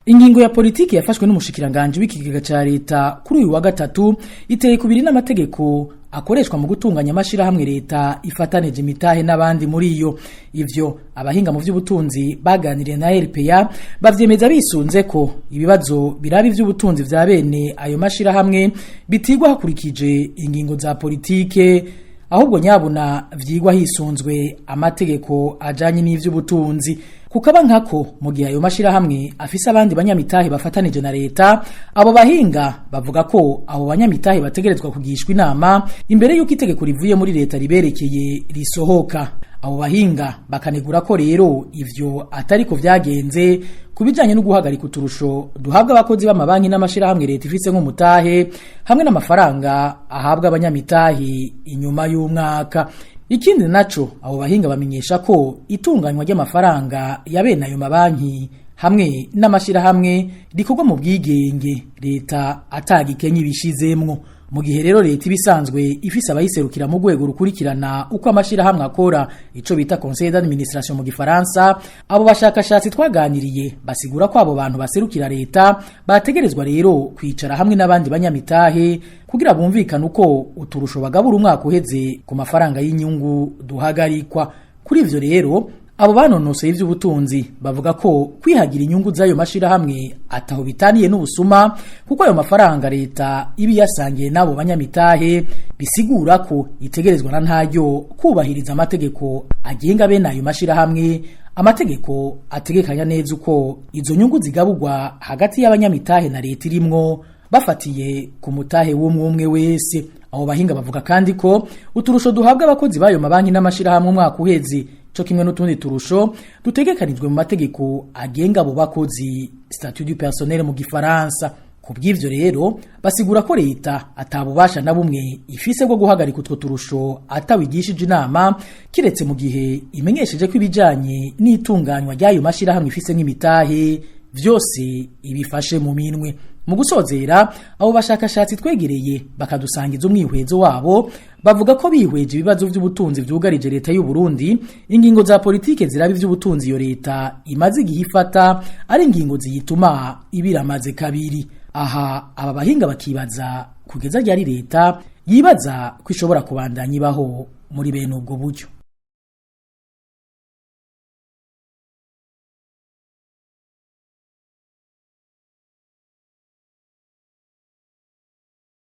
Ingingo ya politiki yafashwe n'umushikiranganje w'ikigega ca leta kuri uyu wa gatatu iteye kubiri n'amategeko akoreshwa mu gutunganya amashirahamwe leta ifatanije imitahe n'abandi muri iyo. Ivyo abahinga mu vy'ubutunzi baganiriye na RPA bavyemeza bisunze ko ibibazo biraba ivy'ubutunzi vya bene ayo mashirahamwe bitigwa hakurikije ingingo za politike, ahubwo nyabuna vyigwa hisunzwe amategeko ajanye n'ivy'ubutunzi. Kukaba nkako mu gihe ayo mashirahamwe afise abandi banyamitahe bafatanije na leta, abo bahinga bavuga ko abo banyamitahe bategerezwa kugishwa inama imbere y'uko itegeko rivuye muri leta riberekeye risohoka. Abo bahinga bakanegura ko rero ivyo atariko vyagenze ku bijanye no guhagarika uturusho duhabwa abakozi b'amabanki n'amashirahamwe leta ifise nk'umutahe, hamwe n'amafaranga ahabwa abanyamitahe inyuma y'umwaka. Ikindi naco, abo bahinga bamenyesha ko itunganywa ry'amafaranga ya bene ayo mabanki hamwe n'amashirahamwe rikorwa mu bwigenge, leta atagikenye ibishizemwo. Mu gihe rero leta ibisanzwe ifise abayiserukira mu rwego rukurikirana uko amashirahamwe akora, ico bita conseil d'administration mu gifaransa, abo bashakashatsi twaganiriye basigura ko abo bantu baserukira leta bategerezwa rero kwicara hamwe n'abandi banyamitahe kugira bumvikane uko uturusho bagabura umwaka uheze ku mafaranga y'inyungu duhagarikwa. Kuri ivyo rero, abo banonoseye ivy'ubutunzi bavuga ko kwihagira inyungu z'ayo mashirahamwe ataho bitaniye n'ubusuma, kuko ayo mafaranga leta iba yasangiye n'abo banyamitahe, bisigura ko itegerezwa na ntaryo kubahiriza amategeko agenga bene ayo mashirahamwe, amategeko ategekanya neza uko izo nyungu zigaburwa hagati y'abanyamitahe na leta irimwo, bafatiye ku mutahe w'umwe umwe wese. Abo bahinga bavuga kandi ko uturusho duhabwa abakozi b'ayo mabanki n'amashirahamwe umwaka uheze, co kimwe n'utundi turusho dutegekanijwe mu mategeko agenga abo bakozi, statut du personnel mu gifaransa. Ku bw'ivyo rero, basigura ko leta atabubasha na bumwe ifise bwo guhagarika utwo turusho atawigishije inama, kiretse mu gihe imenyesheje ko ibijanye n'itunganywa ry'ayo mashirahamwe ifise nk'imitahe vyose ibifashe mu minwe. Mu gusozera, abo bashakashatsi twegereye bakadusangiza umwihwezo wabo bavuga ko bihweje ibibazo vy'ubutunzi vyugarije leta y'u Burundi, ingingo za politike ziraba ivy'ubutunzi iyo leta imaze igihe ifata ari ingingo ziyituma ibiramaze kabiri. Aha aba bahinga bakibaza kugeza ryari leta yibaza ko ishobora kubandanya ibaho muri bene ubwo buryo.